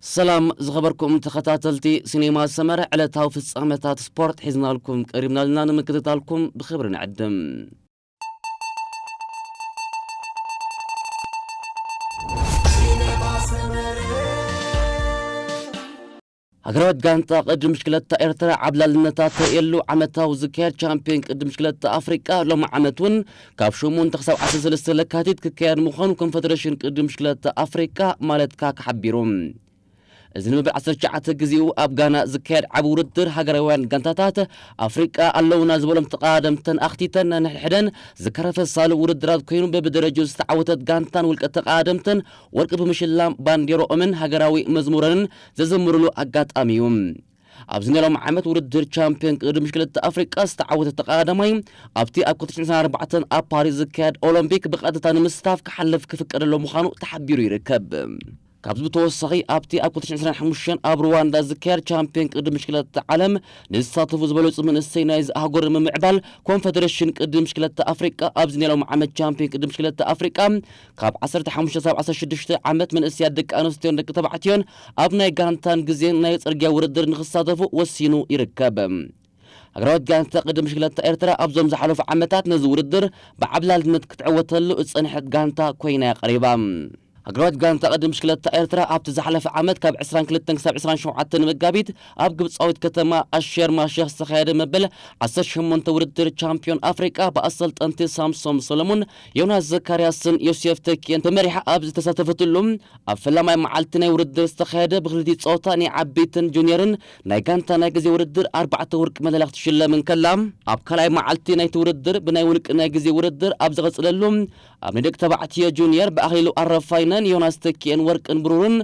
ሰላም ዝኸበርኩም ተኸታተልቲ ሲኔማ ሰመረ፣ ዕለታዊ ፍጻመታት ስፖርት ሒዝናልኩም ቀሪብና ኣለና። ንምክትታልኩም ብኽብሪ ንዕድም። ሃገራዊት ጋንታ ቅድድም ብሽክለታ ኤርትራ ዓብላልነታ ተርእየሉ ዓመታዊ ዝካየድ ቻምፒዮን ቅድድም ብሽክለታ ኣፍሪቃ ሎሚ ዓመት እውን ካብ ሸሞንተ ክሳብ ዓሰርተ ሰለስተ ለካቲት ክካየድ ምዃኑ ኮንፈደሬሽን ቅድድም ብሽክለታ ኣፍሪቃ ማለት ካክ ሓቢሩ። እዚ ንመበል ዓሰርተ ትሽዓተ ግዜኡ ኣብ ጋና ዝካየድ ዓቢ ውድድር ሃገራውያን ጋንታታት ኣፍሪቃ ኣለውና ዝበሎም ተቐዳደምተን ኣኽቲተን ነንሕድሕደን ዝከረፈሳሉ ውድድራት ኮይኑ በብደረጃኡ ዝተዓወተት ጋንታን ውልቀ ተቐዳደምተን ወርቂ ብምሽላም ባንዴራኦምን ሃገራዊ መዝሙረንን ዘዘምሩሉ ኣጋጣሚ እዩ። ኣብዚ ናይ ሎም ዓመት ውድድር ቻምፒዮን ቅድድም ብሽክለታ ኣፍሪቃ ዝተዓወተ ተቐዳዳማይ ኣብቲ ኣብ ክልተ ሽሕን ዕስራን ኣርባዕተን ኣብ ፓሪስ ዝካየድ ኦሎምፒክ ብቐጥታ ንምስታፍ ክሓልፍ ክፍቀደሉ ምዃኑ ተሓቢሩ ይርከብ። ካብዚ ብተወሳኺ ኣብቲ ኣብ ክልተ ሽሕን ዕስራን ሓሙሽተን ኣብ ሩዋንዳ ዝካየድ ቻምፒዮን ቅድድም ብሽክለታ ዓለም ንዝሳተፉ ዝበለጹ መንእሰይ ናይዚ ኣህጉር ንምምዕባል ኮንፈደሬሽን ቅድድም ብሽክለታ ኣፍሪቃ ኣብዚ ናይ ሎም ዓመት ቻምፒዮን ቅድድም ብሽክለታ ኣፍሪቃ ካብ ዓሰርተ ሓሙሽተ ክሳብ ዓሰርተ ሽዱሽተ ዓመት መንእሰያት ደቂ ኣንስትዮን ደቂ ተባዕትዮን ኣብ ናይ ጋንታን ግዜን ናይ ጽርግያ ውድድር ንኽሳተፉ ወሲኑ ይርከብ። ሃገራዊት ጋንታ ቅድድም ብሽክለታ ኤርትራ ኣብዞም ዝሓለፉ ዓመታት ነዚ ውድድር ብዓብላልነት ክትዕወተሉ ዝጸንሐት ጋንታ ኮይና እያ ቀሪባ። ሃገራዊት ጋንታ ቅድድም ብሽክለታ ኤርትራ ኣብቲ ዝሓለፈ ዓመት ካብ ዕስራን ክልተን ክሳብ ዕስራን ሸውዓተን መጋቢት ኣብ ግብጻዊት ከተማ ኣሸርም ኣልሸኽ ዝተኻየደ መበል ዓሰርተ ሸሞንተ ውድድር ቻምፒዮን ኣፍሪቃ ብኣሰልጠንቲ ሳምሶም ሰሎሞን፣ ዮናስ ዘካርያስን ዮሴፍ ተኪኤን ተመሪሓ ኣብ ዝተሳተፈትሉ ኣብ ፈላማይ መዓልቲ ናይ ውድድር ዝተኻየደ ብክልቲኡ ጾታ ናይ ዓበይትን ጁኒየርን ናይ ጋንታ ናይ ግዜ ውድድር ኣርባዕተ ወርቂ መዳልያ ክትሽለም እንከላ፣ ኣብ ካልኣይ መዓልቲ ናይቲ ውድድር ብናይ ውልቂ ናይ ግዜ ውድድር ኣብ ዝቐጽለሉ ኣብ ናይ ደቂ ተባዕትዮ ጁኒየር ብኣኽሊሉ ኣረፋይነን ዮናስ ተኪኤን ወርቅን ብሩርን፣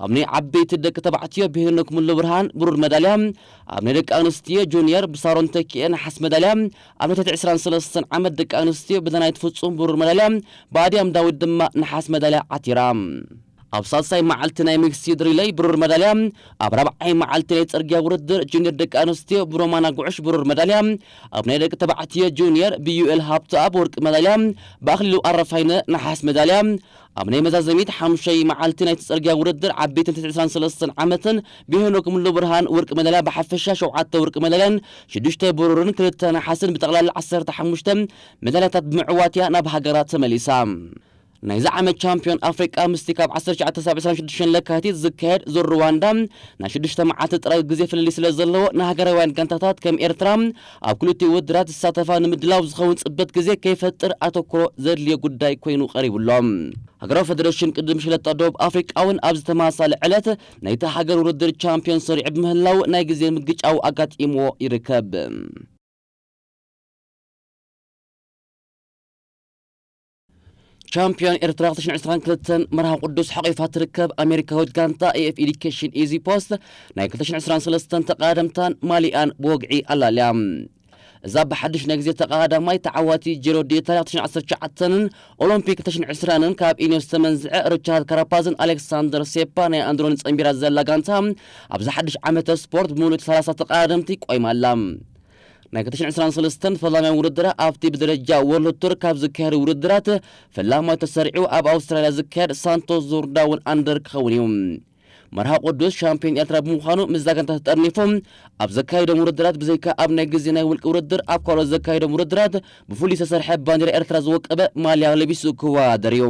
ኣብ ናይ ዓበይቲ ደቂ ተባዕትዮ ብሄኖክ ሙሉ ብርሃን ብሩር መዳልያ፣ ኣብ ናይ ደቂ ኣንስትዮ ጁኒየር ብሳሮን ተኪኤ ነሓስ መዳልያ፣ ኣብ ናይ ትሕቲ ዕስራን ሰለስተን ዓመት ደቂ ኣንስትዮ ብዳናይት ፍጹም ብሩር መዳልያ፣ ብኣድያም ዳዊት ድማ ነሓስ መዳልያ ዓቲራ። ኣብ ሳልሳይ መዓልቲ ናይ ሚክስድ ሪለይ ብሩር መዳልያ፣ ኣብ ራብዓይ መዓልቲ ናይ ጽርግያ ውድድር ጁኒየር ደቂ ኣንስትዮ ብሮማና ጉዕሽ ብሩር መዳልያ፣ ኣብ ናይ ደቂ ተባዕትዮ ጁኒየር ብዩኤል ሃብተኣብ ወርቂ መዳልያ፣ ብኣኽሊሉ ኣረፋይነ ነሓስ መዳልያ፣ ኣብ ናይ መዛዘሚት ሓሙሻይ መዓልቲ ናይቲ ጽርግያ ውድድር ዓበይትን ትሕቲ ዕስራን ሰለስተን ዓመትን ብሄኖክ ሙሉ ብርሃን ወርቂ መዳልያ ብሓፈሻ ሸውዓተ ወርቂ መዳልያን ሽዱሽተ ብሩርን ክልተ ነሓስን ብጠቕላላ ዓሰርተ ሓሙሽተ መዳልያታት ብምዕዋት እያ ናብ ሃገራ ተመሊሳ። ናይዚ ዓመት ቻምፒዮን ኣፍሪቃ ምስቲ ካብ ዓሰርተ ትሽዓተ ክሳብ ዕስራን ሽዱሽተን ለካቲት ዝካየድ ዙር ሩዋንዳ ናይ ሽዱሽተ መዓልቲ ጥራይ ግዜ ፍልልይ ስለ ዘለዎ ንሃገራውያን ጋንታታት ከም ኤርትራ ኣብ ክልቲኡ ውድድራት ዝሳተፋ ንምድላው ዝኸውን ጽበት ግዜ ከይፈጥር ኣተኩሮ ዘድልዮ ጉዳይ ኮይኑ ቀሪቡ ኣሎ። ሃገራዊ ፈደረሽን ቅድድም ብሽክለታ ደቡብ ኣፍሪቃ እውን ኣብዚ ተመሳሳሊ ዕለት ናይቲ ሃገር ውድድር ቻምፒዮን ሰሪዑ ብምህላው ናይ ግዜ ምግጫው ኣጋጢምዎ ይርከብ። ቻምፒዮን ኤርትራ ክልተ ሽሕን ዕስራን ክልተን መርሃ ቅዱስ ሓቂፋ ትርከብ ኣሜሪካዊት ጋንታ ኤኤፍ ኤዱኬሽን ኢዚ ፖስት ናይ ክልተ ሽሕን ዕስራን ሰለስተን ተቐዳደምታን ማሊኣን ብወግዒ ኣላልያ። እዛ ብሓድሽ ናይ ግዜ ተቐዳዳማይ ተዓዋቲ ጂሮ ዲኢታልያ ክልተ ሽሕን ዓሰርተ ትሽዓተን ኦሎምፒክ ክልተ ሽሕን ዕስራን ካብ ኢንዮ ዝተመንዝዐ ሪቻርድ ካራፓዝን ኣሌክሳንደር ሴፓ ናይ ኣንድሮን ጸንቢራ ዘላ ጋንታ ኣብዚ ሓድሽ ዓመተ ስፖርት ብምሉእ ሰላሳ ተቐዳደምቲ ቆይማ ኣላ። ናይ ክልተ ሽሕን ዕስራን ሰለስተን ፈላማይ ውድድራ ኣብቲ ብደረጃ ወርልድ ቱር ካብ ዝካየዱ ውድድራት ፈላማይ ተሰሪዑ ኣብ ኣውስትራልያ ዝካየድ ሳንቶስ ዙር ዳውን ኣንደር ክኸውን እዩ። መርሃ ቅዱስ ሻምፒዮን ኤርትራ ብምዃኑ ምስ ዛጋንታ ተጠርኒፉ ኣብ ዘካየዶም ውድድራት ብዘይካ ኣብ ናይ ግዜ ናይ ውልቂ ውድድር ኣብ ካልኦት ዘካየዶም ውድድራት ብፍሉይ ዝተሰርሐ ባንዲራ ኤርትራ ዝወቀበ ማልያ ለቢሱ ክወዳደር እዩ።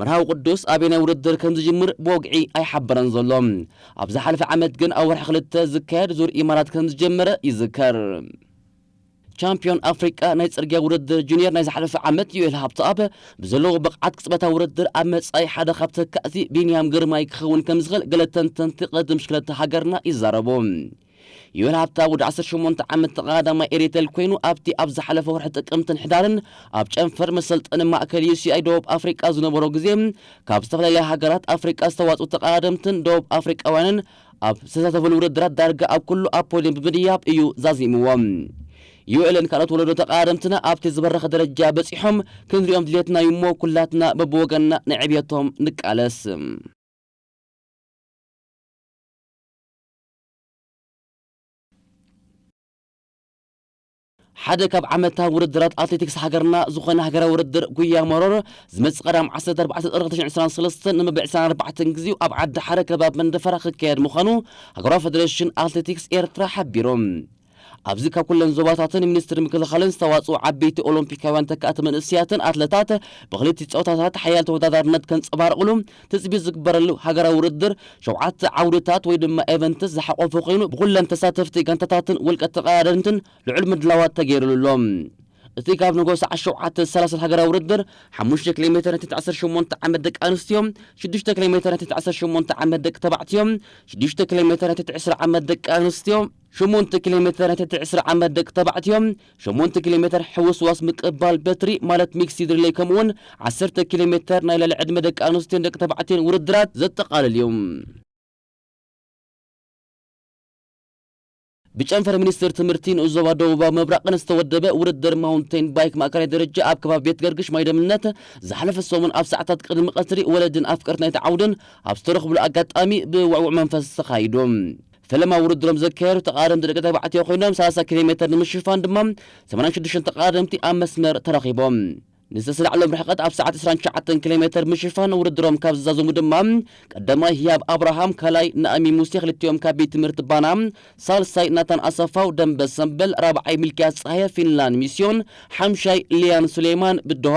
መርሃዊ ቅዱስ ኣበየናይ ውድድር ከም ዝጅምር ብወግዒ ኣይሓበረን ዘሎ። ኣብ ዝሓለፈ ዓመት ግን ኣብ ወርሒ ክልተ ዝካየድ ዙር ኢማራት ከም ዝጀመረ ይዝከር። ቻምፒዮን ኣፍሪቃ ናይ ጽርግያ ውድድር ጁኒየር ናይ ዝሓለፈ ዓመት ዩኤል ሃብተኣብ ብዘለዎ ብቕዓት ቅጽበታዊ ውድድር ኣብ መጻኢ ሓደ ካብ ተካእቲ ቢንያም ግርማይ ክኸውን ከም ዝኽእል ገለ ተንተንቲ ቅድድም ብሽክለታ ሃገርና ይዛረቡ። ዩኤል ሃብተኣብ ወዲ ዓሰርተ ሸሞንተ ዓመት ተቐዳዳማይ ኤሪቴል ኮይኑ ኣብቲ ኣብ ዝሓለፈ ወርሒ ጥቅምትን ሕዳርን ኣብ ጨንፈር መሰልጠኒ ማእከል ዩሲኣይ ደቡብ ኣፍሪቃ ዝነበሮ ግዜ ካብ ዝተፈላለያ ሃገራት ኣፍሪቃ ዝተዋጽኡ ተቐዳደምትን ደቡብ ኣፍሪቃውያንን ኣብ ዝተሳተፈሉ ውድድራት ዳርጋ ኣብ ኩሉ ኣብ ፖድየም ብምድያብ እዩ ዛዚምዎ። ዩኤልን ካልኦት ወለዶ ተቐዳደምትና ኣብቲ ዝበረኸ ደረጃ በጺሖም ክንሪኦም ድሌትና እዩ እሞ ኩላትና በብወገንና ንዕብየቶም ንቃለስ። ሓደ ካብ ዓመታዊ ውድድራት ኣትሌቲክስ ሃገርና ዝኾነ ሃገራዊ ውድድር ጉያ መሮር ዝመጽእ ቀዳም ዓሰርተ ኣርባዕተ ጥሪ ክልተ ሽሕን ዕስራን ሰለስተን ንመበል ዕስራን ኣርባዕተን ግዜኡ ኣብ ዓዲ ሓደ ከባቢ መንደፈራ ክካየድ ምዃኑ ሃገራዊ ፌደሬሽን ኣትሌቲክስ ኤርትራ ሓቢሩ። ኣብዚ ካብ ኩለን ዞባታትን ሚኒስትሪ ምክልኻልን ዝተዋጽኡ ዓበይቲ ኦሎምፒካውያን ተካእቲ መንእሰያትን ኣትለታት ብክልቲ ጾታታት ሓያል ተወዳዳርነት ከንጸባርቕሉ ትጽቢት ዝግበረሉ ሃገራዊ ውድድር ሸውዓተ ዓውድታት ወይ ድማ ኤቨንትስ ዝሓቆፈ ኮይኑ ብኩለን ተሳተፍቲ ጋንታታትን ውልቀ ተቐዳደምትን ልዑል ምድላዋት ተገይሩሉ ኣሎ። እቲ ካብ ንጎ ሰዓት ሸውዓተ ሰላሳ ሃገራዊ ውድድር ሓሙሽተ ኪሎ ሜትር ናይ ትሕቲ ዓሰርተ ሸሞንተ ዓመት ደቂ ኣንስትዮ፣ ሽዱሽተ ኪሎ ሜትር ናይ ትሕቲ ዓሰርተ ሸሞንተ ዓመት ደቂ ተባዕትዮ፣ ሽዱሽተ ኪሎ ሜትር ናይ ትሕቲ ዕስራ ዓመት ደቂ ኣንስትዮ፣ ሸሞንተ ኪሎ ሜትር ናይ ትሕቲ ዕስራ ዓመት ደቂ ተባዕትዮ፣ ሸሞንተ ኪሎ ሜትር ሕውስዋስ ምቅባል በትሪ ማለት ሚክስድ ሪሌይ ከምኡውን ዓሰርተ ኪሎ ሜትር ናይ ልዕሊ ዕድመ ደቂ ኣንስትዮን ደቂ ተባዕትዮን ውድድራት ዘጠቓልል እዩ። ብጨንፈር ሚኒስትር ትምህርቲ ንኡስ ዞባ ደቡባዊ ምብራቕን ዝተወደበ ውድድር ማውንቴን ባይክ ማእከላይ ደረጃ ኣብ ከባቢ ቤት ገርግሽ ማይ ደምነት ዝሓለፈ ሰሙን ኣብ ሰዓታት ቅድሚ ቀትሪ ወለድን ኣፍቀርቲ ናይቲ ዓውድን ኣብ ዝተረኽብሉ ኣጋጣሚ ብውዕውዕ መንፈስ ተኻይዱ። ፈለማ ውድድሮም ዘካየዱ ተቓደምቲ ደቂ ተባዕትዮ ኮይኖም ሰላሳ ኪሎ ሜትር ንምሽፋን ድማ ሰማንያን ሽዱሽተን ተቓደምቲ ኣብ መስመር ተረኺቦም። ንዝተሰላዕሎም ርሕቀት ኣብ ሰዓት ዕስራን ትሽዓተን ኪሎ ሜትር ምሽፋን ውድድሮም ካብ ዝዛዘሙ ድማ ቀዳማይ ህያብ ኣብርሃም፣ ካልኣይ ናእሚ ሙሴ፣ ክልቲኦም ካብ ቤት ትምህርቲ ባና፣ ሳልሳይ ናታን ኣሰፋው ደንበ ሰምበል፣ ራብዓይ ሚልክያስ ጸሃየ ፊንላንድ ሚስዮን፣ ሓምሻይ ሊያን ሱሌማን ብድሆ፣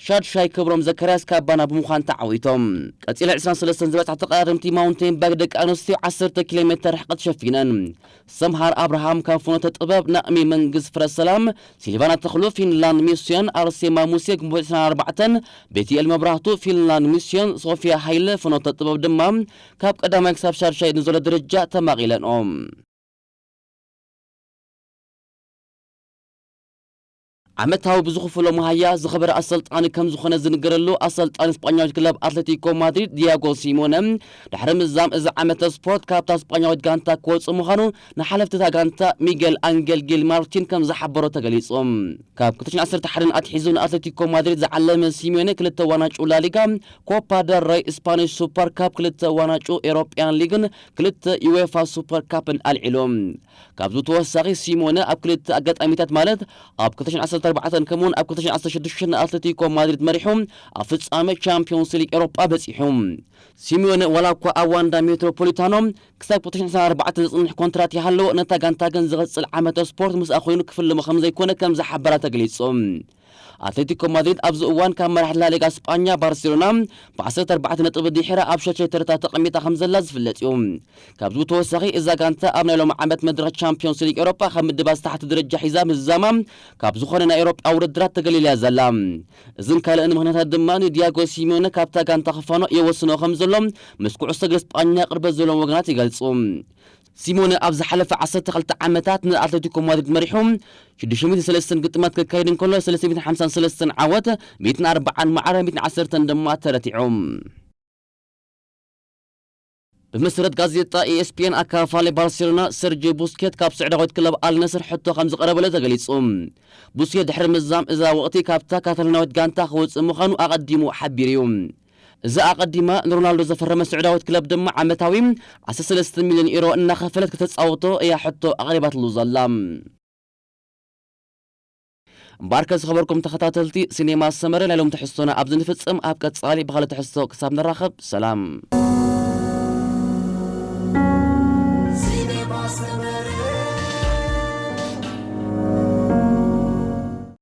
ሻድሻይ ክብሮም ዘካርያስ ካብ ባና ብምዃን ተዓዊቶም። ቀጺለ ዕስራን ሰለስተን ዝበጽሓ ተቐዳደምቲ ማውንቴን ባይክ ደቂ ኣንስትዮ ዓሰርተ ኪሎ ሜትር ርሕቀት ሸፊነን። ሰምሃር ኣብርሃም ካብ ፍኖተ ጥበብ፣ ናእሚ መንግስ ፍረ ሰላም፣ ሲልቫና ተኽሉ ፊንላንድ ሚስዮን፣ ኣርሴማ ሙሴ ግንቦት ዕስራን ኣርባዕተን፣ ቤትኤል መብራህቱ ፊንላንድ ሚስዮን፣ ሶፊያ ሃይለ ፍኖተ ጥበብ ድማ ካብ ቀዳማይ ክሳብ ሻድሻይ ንዘሎ ደረጃ ተማቒለንኦም። ዓመታዊ ብዝኽፈሎ መሃያ ዝኸበረ ኣሰልጣኒ ከም ዝኾነ ዝንገረሉ ኣሰልጣኒ ስጳኛዊት ክለብ ኣትሌቲኮ ማድሪድ ዲያጎ ሲሞነ ድሕሪ ምዛም እዚ ዓመተ ስፖርት ካብታ ስጳኛዊት ጋንታ ክወጽእ ምዃኑ ንሓለፍቲ እታ ጋንታ ሚጌል ኣንጌል ጊል ማርቲን ከም ዝሓበሮ ተገሊጹ። ካብ ክልተ ሽሕን ዓሰርተ ሓደን ኣትሒዙ ንኣትሌቲኮ ማድሪድ ዝዓለመ ሲሞነ ክልተ ዋናጩ ላሊጋ፣ ኮፓ ደል ረይ፣ ስፓኒሽ ሱፐር ካፕ፣ ክልተ ዋናጩ ኤሮፕያን ሊግን ክልተ ዩኤፋ ሱፐር ካፕን ኣልዒሉ። ካብዚ ተወሳኺ ሲሞነ ኣብ ክልተ ኣጋጣሚታት ማለት ኣብ ክልተ ሽሕን ዓሰርተ ኣርባዕተን ከምኡውን ኣብ ክልተ ሽሕን ዓሰርተ ሽዱሽተን ንኣትሌቲኮ ማድሪድ መሪሑ ኣብ ፍጻመ ቻምፒዮንስ ሊግ ኤሮጳ በጺሑ። ሲሞነ ዋላ እኳ ኣብ ዋንዳ ሜትሮፖሊታኖ ክሳብ ክልተ ሽሕን ዕስራን ኣርባዕተን ዝጽንሕ ኮንትራት ይሃለዎ፣ ነታ ጋንታ ግን ዝቕጽል ዓመተ ስፖርት ምስኣ ኮይኑ ክፍልሞ ከም ዘይኮነ ከም ዝሓበራ ተገሊጹ። ኣትሌቲኮ ማድሪድ ኣብዚ እዋን ካብ መራሕቲ ላሊጋ ስጳኛ ባርሴሎና ብዓሰርተ ኣርባዕተ ነጥቢ ድሒራ ኣብ ሻድሻይ ተረታ ተቐሚጣ ከም ዘላ ዝፍለጥ እዩ። ካብዚ ብተወሳኺ እዛ ጋንታ ኣብ ናይ ሎሚ ዓመት መድረኽ ቻምፒዮንስ ሊግ ኤውሮጳ ካብ ምድባት ታሕቲ ደረጃ ሒዛ ምዝዛማ ካብ ዝኾነ ናይ ኤውሮጳ ውድድራት ተገሊላ እያ ዘላ። እዝን ካልእን ምኽንያታት ድማ ንዲያጎ ሲሚዮነ ካብታ ጋንታ ክፋኖ የወስኖ ከም ዘሎ ምስ ኩዕሶ እግሪ ስጳኛ ቅርበት ዘለዎም ወገናት ይገልጹ። ሲሞነ ኣብ ዝሓለፈ ዓሰርተ ክልተ ዓመታት ንኣትሌቲኮ ማድሪድ መሪሑ ሽዱሽተ ሚእትን ሰለስተን ግጥማት ከካይድ እንከሎ ሰለስተ ሚእትን ሓምሳን ሰለስተን ዓወት፣ ሚእትን ኣርባዓን ማዕረ፣ ሚእትን ዓሰርተን ድማ ተረቲዑ። ብመሰረት ጋዜጣ ኢኤስፒኤን ኣካፋሊ ባርሴሎና ሰርጂዮ ቡስኬት ካብ ስዑዳዊት ክለብ ኣልነስር ሕቶ ከም ዝቐረበሉ ተገሊጹ። ቡስኬት ድሕሪ ምዛም እዛ ወቕቲ ካብታ ካታሎናዊት ጋንታ ክወጽእ ምዃኑ ኣቐዲሙ ሓቢሩ እዩ። እዛ ኣቐዲማ ንሮናልዶ ዘፈረመ ስዑዳዊት ክለብ ድማ ዓመታዊ ዓሰርተ ሰለስተ ሚልዮን ዩሮ እናኸፈለት ከተጻውቶ እያ ሕቶ ኣቕሪባትሉ ዘላ። እምበኣርከ ዝኸበርኩም ተኸታተልቲ ሲኔማ ሰመረ ናይ ሎም ትሕዝቶና ኣብዚ ንፍጽም። ኣብ ቀጻሊ ብኻልእ ትሕዝቶ ክሳብ ንራኸብ ሰላም።